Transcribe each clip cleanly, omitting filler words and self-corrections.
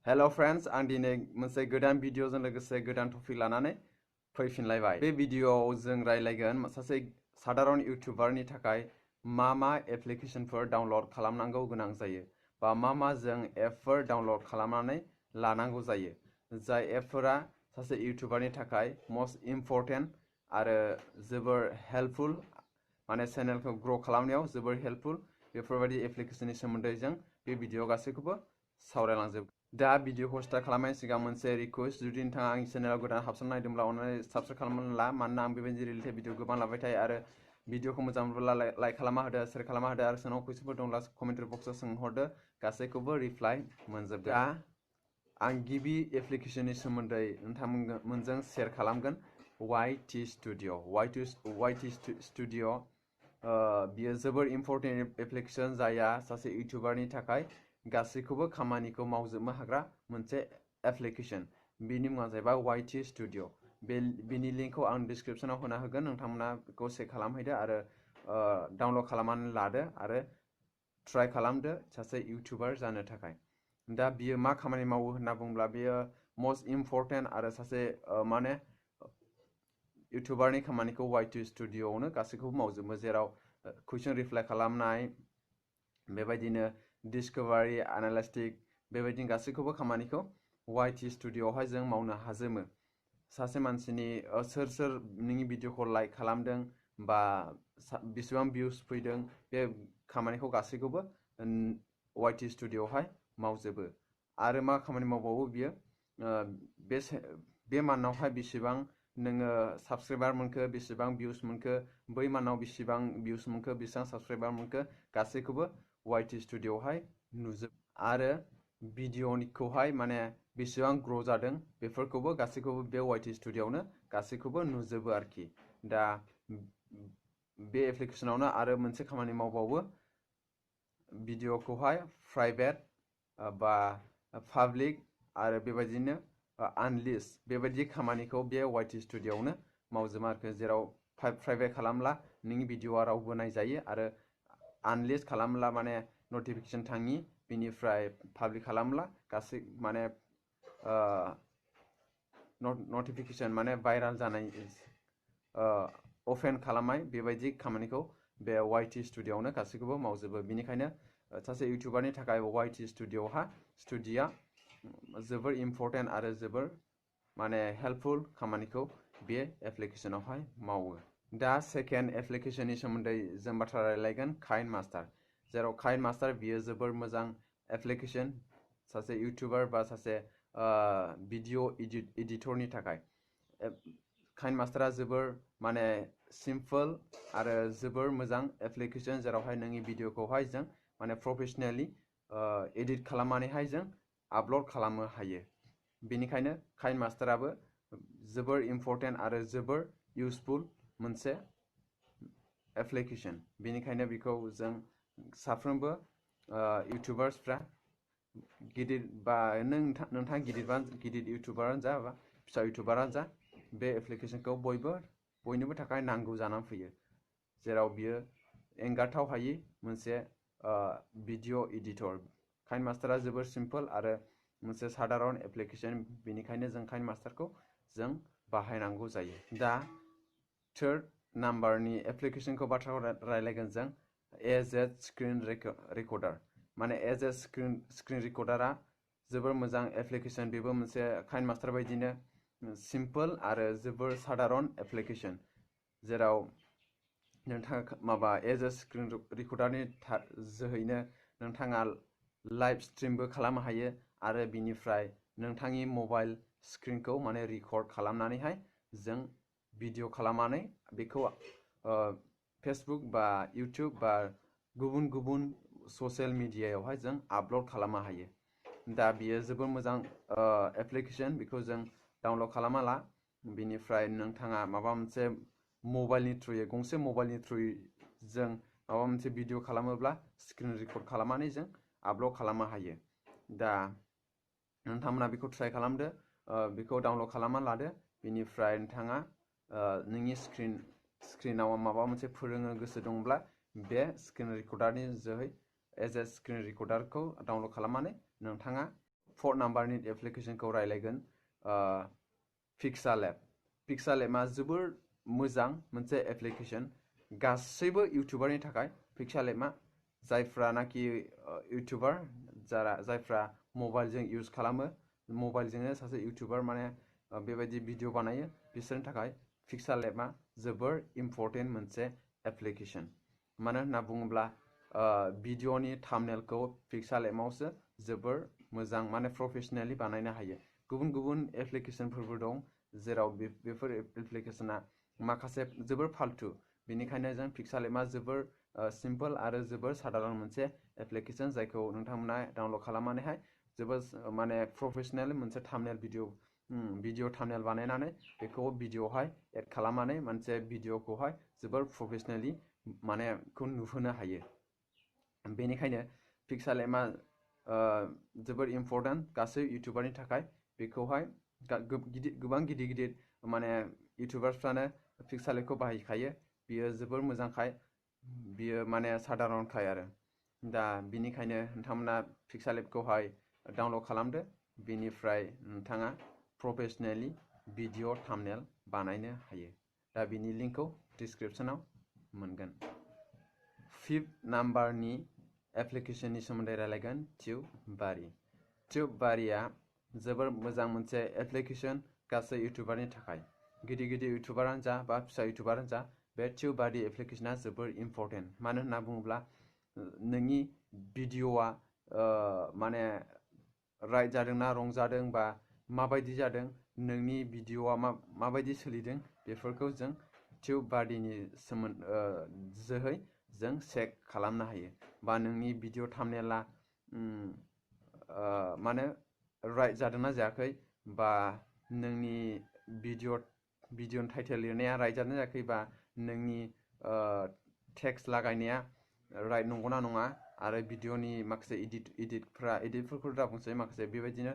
Hello friends, आं दिनै मोनसे गोदान भिडिअजों लोगोसे गोदान टपिक लानानै फैफिनलायबाय। बे भिडिअआव जों रायलायगोन सासे साधारन इउटिउबारनि थाखाय मा एप्लिकेशनफोर डाउनलड खालामनांगौ गोनां जायो बा मा जों एपफोर डाउनलड खालामनानै लानांगौ जायो। जाय एपफोरा सासे इउटिउबारनि थाखाय मोस्ट इम्परटेन्ट आरो जोबोर हेल्पफुल, माने चेनेलखौ ग्र' खालामनायाव जोबोर हेल्पफुल। बेफोरबायदि एप्लिकेशननि सोमोन्दै जों बे भिडिअ गासैखौबो सावरायलांजोब। दा भिडिअखौ स्टार्ट खालामनायनि सिगां मोनसे रिक्वेस्ट, जुदि नोंथाङा आंनि चेनेलाव गोदान हाबसनना नायदोंब्ला अन्नानै साबस्क्राइब खालामनानै ला, मानोना आं बेबायदि रिलेटेड भिडिअ गोबां लाबाय थायो। आरो भिडिअखौ मोजां मोनब्ला लाइक खालामना होदो, शेयार खालामना होदो, आरो सोरनाव कुइसनफोर दंब्ला कमेन्ट बक्सआव सोंहरदो, गासैखौबो रिप्लाइ मोनजोबगोन। दा आं गिबि एप्लिकेशननि सोमोन्दै नोंथांमोनजों शेयार खालामगोन, YT स्टुडिअ। YT स्टुडिअ बियो जोबोर इम्परटेन्ट एप्लिकेशन, जायहा सासे इउटिउबारनि थाखाय गासैखौबो खामानिखौ मावजोबनो हाग्रा मोनसे एप्लिकेशन। बिनि मुङा जाहैबाय YT स्टुडिअ। बिनि लिंकखौ आं डिसक्रिपसनाव होना होगोन, नोंथांमोना बेखौ चेक खालामहैदो आरो डाउनलड खालामनानै लादो आरो ट्राइ खालामदो सासे इउटिउबार जानो थाखाय। दा बियो मा खामानि मावो होनना बुङोब्ला, बियो मोस्ट इम्परटेन्ट आरो सासे माने इउटिउबारनि खामानिखौ YT स्टुडिअआवनो गासैखौबो मावजोबो, जेराव कुइसन रिप्लाइ खालामनाय, बेबायदिनो डिस्कभारि, एनालाइटिक, बेबायदिनो गासैखौबो खामानिखौ YT स्टुडिअआवहाय जों मावनो हाजोबो। सासे मानसिनि सोर नोंनि भिडिअखौ लाइक खालामदों बा बेसेबां भिउस फैदों, बे खामानिखौ गासैखौबो YT स्टुडिअआवहाय मावजोबो। आरो मा खामानि मावबावो बियो, बे मान्थआवहाय बेसेबां नोङो साबस्क्राइबार मोनखो, बेसेबां भिउस मोनखो, बै मान्थआव बेसेबां भिउस मोनखो, बेसेबां साबस्क्राइबार मोनखो, गासैखौबो YT स्टुडिअआवहाय नुजोब। आरो भिडिअनिखौहाय माने बेसेबां ग्र' जादों बेफोरखौबो गासैखौबो बे YT स्टुडिअआवनो गासैखौबो नुजोबो आरोखि। दा बे एप्लिकेशनावनो आरो मोनसे खामानि मावबावो, भिडिअखौहाय प्राइभेट बा पाब्लिक आरो बेबायदिनो आनलिस्ट, बेबायदि खामानिखौ बे YT स्टुडिअआवनो मावजोबो आरोखि। जेराव प्राइभेट खालामब्ला नोंनि भिडिअआ रावबो नायजायो, आरो आनलिस्ट खालामब्ला माने नटिफिकेसन थाङि, बिनिफ्राय पाब्लिक खालामब्ला गासै माने नटिफिकेसन माने भाइराल जानाय, अपेन खालामनाय, बेबायदि खामानिखौ बे YT स्टुडिअआवनो गासैखौबो मावजोबो। बिनिखायनो सासे इउटिउबारनि थाखाय YT स्टुडिअआ जोबोर इम्परटेन्ट आरो जोबोर माने हेल्पफुल खामानिखौ बे एप्लिकेशनावहाय मावो। दा सेकेन्ड एप्लिकेशननि सोमोन्दै जों बाथ्रा रायलायगोन, काइनमास्टार। जेराव काइनमास्टार बियो जोबोर मोजां एप्लिकेशन सासे इउटिउबार बा सासे भिडिअ एडिटरनि थाखाय। काइनमास्टारा जोबोर माने सिम्पल आरो जोबोर मोजां एप्लिकेशन, जेरावहाय नोंनि भिडिअखौहाय जों माने प्रफेसनेलि एडिट खालामनानैहाय जों आपल'ड खालामनो हायो। बेनिखायनो काइनमास्टाराबो जोबोर इम्परटेन्ट आरो जोबोर इउसफुल मोनसे एप्लिकेशन। बेनिखायनो बेखौ जों साफ्रोमबो इउटिउबार्सफ्रा, गिदिर बा नोंथाङा गिदिर इउटिउबारानो जा बा फिसा इउटिउबारानो जा, बे एप्लिकेशनखौ बयनोबो थाखाय नांगौ जानानै फैयो। जेराव बियो एंगारथाव हायि मोनसे भिडिअ एडिटर। काइनमास्टारा जोबोर सिम्पल आरो मोनसे साधारन एप्लिकेशन, बेनिखायनो जों काइनमास्टारखौ जों बाहायनांगौ जायो। दा थार्ड नाम्बारनि एप्लिकेशनखौ बाथ्राखौ रायलायगोन जों, स्क्रिन रेकर्डार। माने स्क्रिन रेकर्डारा जोबोर मोजां एप्लिकेशन। बेबो मोनसे काइनमास्टार बायदिनो सिम्पल आरो जोबोर साधारन एप्लिकेशन, जेराव नोंथाङा स्क्रिन रेकर्डारनि जोहैनो नोंथाङा लाइभ स्ट्रिमबो खालामनो हायो, आरो बिनिफ्राय नोंथांनि मबाइल स्क्रिनखौ माने रेकर्ड खालामनानैहाय जों भिडिअ खालामनानै बेखौ फेसबुक बा इउटिउब बा गुबुन ससियेल मिडियायावहाय जों आपल'ड खालामनो हायो। दा बियो जोबोर मोजां एप्लिकेशन, बेखौ जों डाउनलड खालामना ला। बिनिफ्राय नोंथाङा माबा मोनसे गंसे मबाइलनि थ्रुयै जों माबा मोनसे भिडिअ खालामोब्ला स्क्रिन रेकर्ड खालामनानै जों आपल'ड खालामनो हायो। दा नोंथांमोना बेखौ ट्राइ खालामदो, बेखौ डाउनलड खालामना लादो। बेनिफ्राय नोंथाङा नोंनि स्क्रिनाव माबा मोनसे फोरोंनो गोसो दंब्ला, बे स्क्रिन रेकर्डारनि जोहै स्क्रिन रेकर्डारखौ डाउनलड खालामनानै नोंथाङा 4 नाम्बारनि एप्लिकेशनखौ रायलायगोन पिक्सालेबआ जोबोर मोजां मोनसे एप्लिकेशन गासैबो इउटुबारनि थाखाय पिक्सालेबआ जायफ्रानाखि इउटुबार जायफ्रा मबाइलजों इउज खालामो मबाइलजोंनो सासे इउटुबार माने बेबायदि भिडिअ बानायो बिसोरनि थाखाय पिक्सालेबआ जोबोर इम्परटेन्ट मोनसे एप्लिकेशन मानो होनना बुङोब्ला भिडिअनि थाम्बनेलखौ पिक्सालेबआवसो जोबोर मोजां माने प्रफेशनेलि बानायनो हायो गुबुन गुबुन एप्लिकेशनफोरबो दं जेराव बेफोर एप्लिकेशना माखासे जोबोर फालतु बेनिखायनो जों पिक्सालेबआ जोबोर सिम्पल आरो जोबोर साधारन मोनसे एप्लिकेशन जायखौ नोंथांमोना डाउनलड खालामनानैहाय जोबोर माने प्रफेशनेल मोनसे थाम्बनेल भिडिअ थाम्बनेल बानायनानै बेखौ भिडिअआवहाय एड खालामनानै मोनसे भिडिअखौहाय जोबोर प्रफेशनेलि माने खौ नुहोनो हायो बेनिखायनो पिक्सालेबआ जोबोर इम्परटेन्ट गासै इउटुबारनि थाखाय बेखौहाय गोबां गिदिर माने इउटुबार्सफ्रानो पिक्सालेबखौ बाहायखायो बियो जोबोर मोजांखाय बियो माने साधारनखाय आरो दा बिनिखायनो नोंथांमोना पिक्सालेबखौहाय डाउनलड खालामदो बिनिफ्राय नोंथाङा प्रफेशनेलि भिडिअ थाम्बनेल बानायनो हायो दा बिनि लिंकखौ डिसक्रिपसनाव मोनगोन 5th नाम्बारनि एप्लिकेशननि सोमोन्दै रायलायगोन टिउबबारिया जोबोर मोजां मोनसे एप्लिकेशन गासै इउटुबारनि थाखाय गिदिर इउटुबारानो जा बा फिसा इउटुबारानो जा बे टिउबबारि एप्लिकेशना जोबोर इम्परटेन्ट मानो होनना बुङोब्ला नोंनि भिडिअआ माने राइट जादोंना रं जादों बा माबायदि जादों नोंनि भिडिअआ माबायदि सोलिदों बेफोरखौ जों टिउबबारिनि जोहै जों चेक खालामनो हायो बा नोंनि भिडिअ थाम्बनेला माने राइट जादोंना जायाखै बा नोंनि भिडिअ टाइटेल लिरनाया राइट जादोंना जायाखै बा नोंनि टेक्स्ट लागायनाया राइट नंगौना नङा आरो भिडिअनि माखासे एडिटफोरखौ दा बुंसै माखासे बेबायदिनो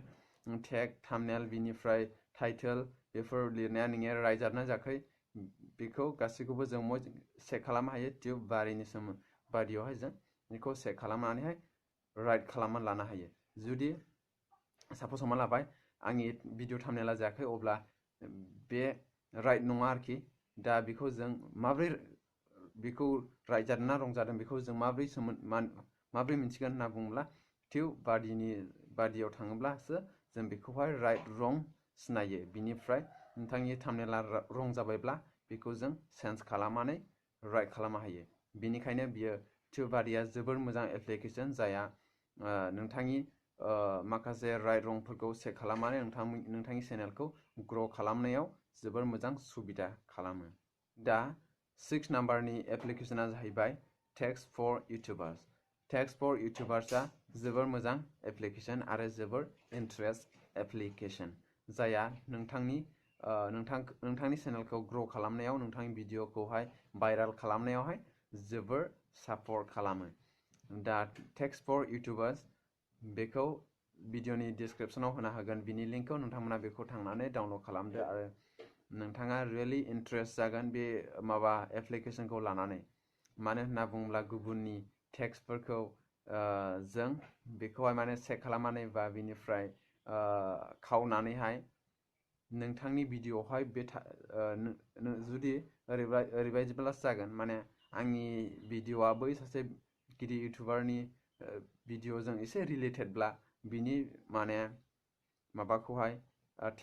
टेग थाम्बनेल बिनिफ्राय टाइटेल बेफोर लिरनाया नोंनिया राइट जादोंना जायाखै बेखौ गासैखौबो जों चेक खालामनो हायो टिउबबारिनि बादियावहाय जों बेखौ चेक खालामनानैहाय राइट खालामनानै लानो हायो जुदि सापस हमना लाबाय आंनि भिडिअ थाम्बनेला जायाखै अब्ला बे राइट नङा आरोखि दा बेखौ जों माब्रै बेखौ राइट जादोंना रं जादों बेखौ जों माब्रै मिन्थिगोन होनना बुङोब्ला टिउबबारियाव थाङोब्लासो जों बेखौहाय राइट रं सिनायो बिनिफ्राय नोंथांनि थाम्बनेला रं जाबायब्ला बेखौ जों चेन्ज खालामनानै राइट खालामनो हायो बेनिखायनो बियो टिउबबारिया जोबोर मोजां एप्लिकेशन जाया नोंथांनि माखासे राइट रंफोरखौ चेक खालामनानै नोंथांनि चेनेलखौ ग्र' खालामनायाव जोबोर मोजां सुबिदा खालामो दा 6 नाम्बारनि एप्लिकेशना जाहैबाय टेक्स्ट फर इउटुबार्सआ जोबोर मोजां एप्लिकेशन आरो जोबोर इन्टारेस्ट एप्लिकेशन जाया नोंथांनि चेनेलखौ ग्र' खालामनायाव नोंथांनि भिडिअखौहाय भाइरेल खालामनायावहाय जोबोर सापर्ट खालामो दा टेक्स्ट फर इउटुबार्स बेखौ भिडिअनि डिसक्रिपसनाव होना होगोन बिनि लिंकखौ नोंथांमोना बेखौ थांनानै डाउनलड खालामदो आरो नोंथाङा रियेलि इन्टारेस्ट जागोन बे एप्लिकेशनखौ लानानै मानो होनना बुङोब्ला गुबुननि टेक्स्टफोरखौ जों बेखौहाय माने चेक खालामनानै बा बिनिफ्राय खावनानैहाय नोंथांनि भिडिअआवहाय बे जुदि ओरैबायदिब्लासो जागोन माने आंनि भिडिअआ बै सासे गिदिर इउटुबारनि भिडिअजों एसे रिलेटेडब्ला बिनि माने माबाखौहाय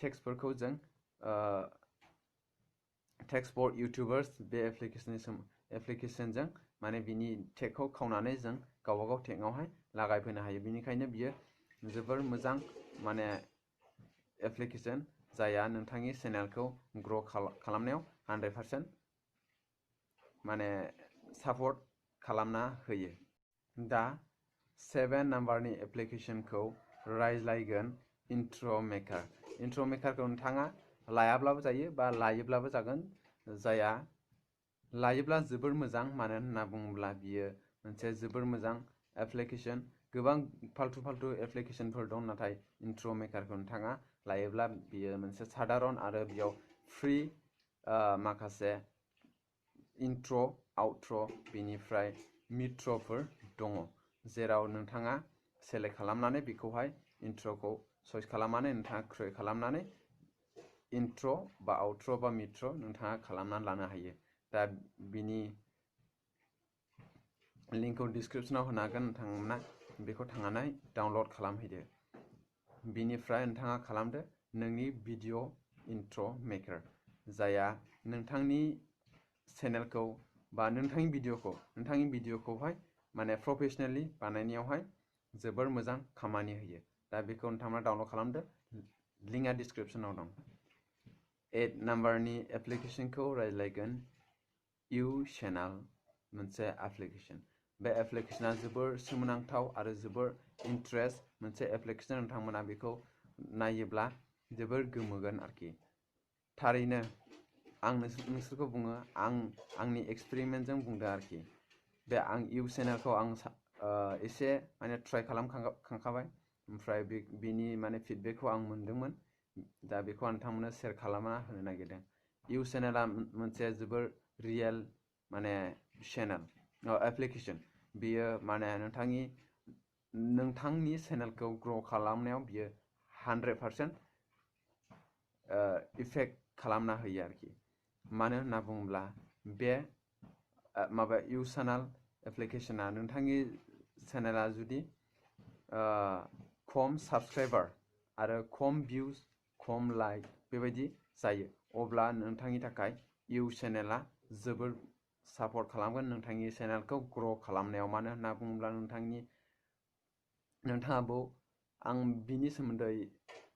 टेक्स्टफोरखौ जों टेक्स्ट फर इउटुबार्स बे एप्लिकेशनजों माने बिनि टेगखौ खावनानै जों गावबागाव टेगआवहाय लागायफैनो हायो बेनिखायनो बियो जोबोर मोजां माने एप्लिकेशन जाया नोंथांनि चेनेलखौ ग्र' खालामनायाव 100% माने सापर्ट खालामना होयो दा 7 नाम्बारनि एप्लिकेशनखौ रायज्लायगोन इन्ट्र' मेकारखौ नोंथाङा लायाब्लाबो जायो बा लायोब्लाबो जागोन जाया लायोब्ला जोबोर मोजां मानो होनना बुङोब्ला बियो मोनसे जोबोर मोजां एप्लिकेशन गोबां फाल्तु एप्लिकेशनफोर दं नाथाय इन्ट्र' मेकारखौ नोंथाङा लायोब्ला बियो मोनसे साधारन आरो बेयाव फ्रि माखासे इन्ट्र' आउट्र' बिनिफ्राय मिट्र'फोर दङ जेराव नोंथाङा सेलेक्ट खालामनानै बेखौहाय इन्ट्र'खौ चइस खालामनानै नोंथाङा क्रिएट खालामनानै इन्ट्र' बा आउट्र' बा मिट्र' नोंथाङा खालामनानै लानो हायो। दा बिनि लिंकखौ डिसक्रिप्शनाव होनो हागोन, नोंथांमोना बेखौ थांनानै डाउनलड खालामहैदो। बिनिफ्राय नोंथाङा खालामदो नोंनि भिडिअ इन्ट्र' मेकार, जाया नोंथांनि चेनेलखौ बा नोंथांनि भिडिअखौहाय माने प्रफेसनेलि बानायनायावहाय जोबोर मोजां खामानि होयो। दा बेखौ नोंथाङा डाउनलड खालामदो, लिंकआ डिसक्रिप्शनाव दं। 8 नाम्बारनि एप्लिकेशनखौ रायज्लायगोन इउ चेनेल, मोनसे एप्लिकेशन। बे एप्लिकेशना जोबोर सोमोनांथाव आरो जोबोर इन्टारेस्ट मोनसे एप्लिकेशन। नोंथांमोना बेखौ नायोब्ला जोबोर गोमोगोन आरोखि। थारैनो आं नोंसोरखौ बुङो, आंनि एक्सपेरिमेन्टजों बुंदों आरोखि। बे आं इउ चेनेलखौ आं एसे माने ट्राइ खालामखांखाबाय, ओमफ्राय बिनि माने फिडबेकखौ आं मोनदोंमोन। दा बेखौ आं नोंथांमोननो शेयार खालामना होनो नागिरदों। इउ चेनेला मोनसे जोबोर रियेल माने चेनेल एप्लिकेशन। बियो माने नोंथांनि चेनेलखौ ग्र' खालामनायाव बियो 100% इफेक्ट खालामना होयो आरोखि। मानो होनना बुङोब्ला बे इउ चेनेल एप्लिकेशना नोंथांनि चेनेला जुदि खम साबस्क्राइबार आरो खम भिउस, खम लाइक बेबायदि जायो, अब्ला नोंथांनि थाखाय इउ चेनेला जोबोर सापर्ट खालामगोन नोंथांनि चेनेलखौ ग्र' खालामनायाव। मानो होनना बुङोब्ला नोंथाङाबो आं बिनि सोमोन्दै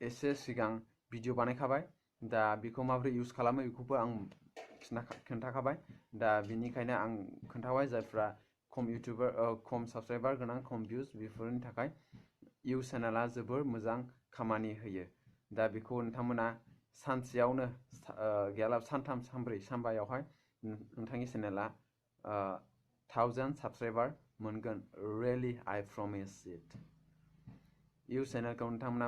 एसे सिगां भिडिअ बानायखाबाय। दा बेखौ माबोरै इउज खालामो बेखौबो आं खोन्थाखाबाय। दा बिनिखायनो आं खोन्थाबाय जायफ्रा खम साबस्क्राइबार गोनां, खम भिउस, बेफोरनि थाखाय इउ चेनेला जोबोर मोजां खामानि होयो। दा बेखौ नोंथांमोना सानसेयावनो गैयाब्ला सानथाम सानब्रै सानबायावहाय नोंथांनि चेनेला 1000 साबस्क्राइबार मोनगोन। Really I promise it. इउ चेनेलखौ नोंथांमोना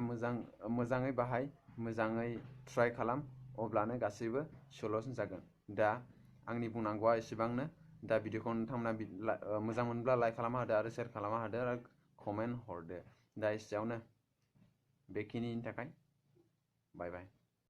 मोजाङै बाहाय, मोजाङै ट्राइ खालाम, अब्लानो गासैबो सलुसन जागोन। दा आंनि बुंनांगौआ एसेबांनो। दा भिडिअखौ नोंथांमोना मोजां मोनब्ला लाइक खालामना होदो आरो शेयार खालामना होदो आरो कमेन्ट हरदो। दा एसेयावनो, बेखिनिनि थाखाय बाय बाय।